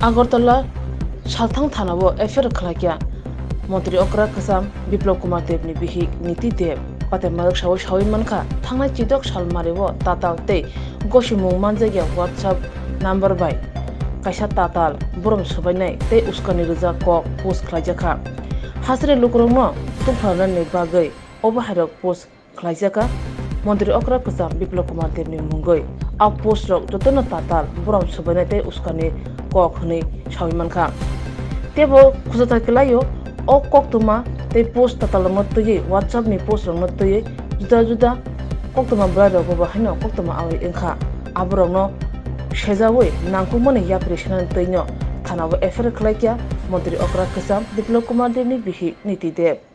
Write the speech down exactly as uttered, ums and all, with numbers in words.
Agartala salthang thanao F I R khlaikha Montri okra kwcham Biplab Kumar Debni bihik Niti Deb. Patemajwk sawi sawi mankha, thangnai chidok salmario tatal tei gosimung manjakya WhatsApp number bai kaisa tatal borom swbainai tei uskani rwjak kok post khlaijakha. Hasre lukurokno tungphranani bagwi obo hairok post khlaijakha Montri okra kwcham Biplab Kumar Debni mungwi. A postrok jotono tatal borom swbainai tei uskani kok hwnwi sawi mankha. Teibo khujata kwlaio, o koktwma tei post tatalrokno twiwi, WhatsApp ni postrokno twiwi juda juda koktwma bwrairokbo bo haino koktwma awi wngkha. Aborokno sejawi nangkukmani yapri senani twino thanao F I R khlaikha Montri okra kwcham Biplab Kumar Debni bihik Niti Deb.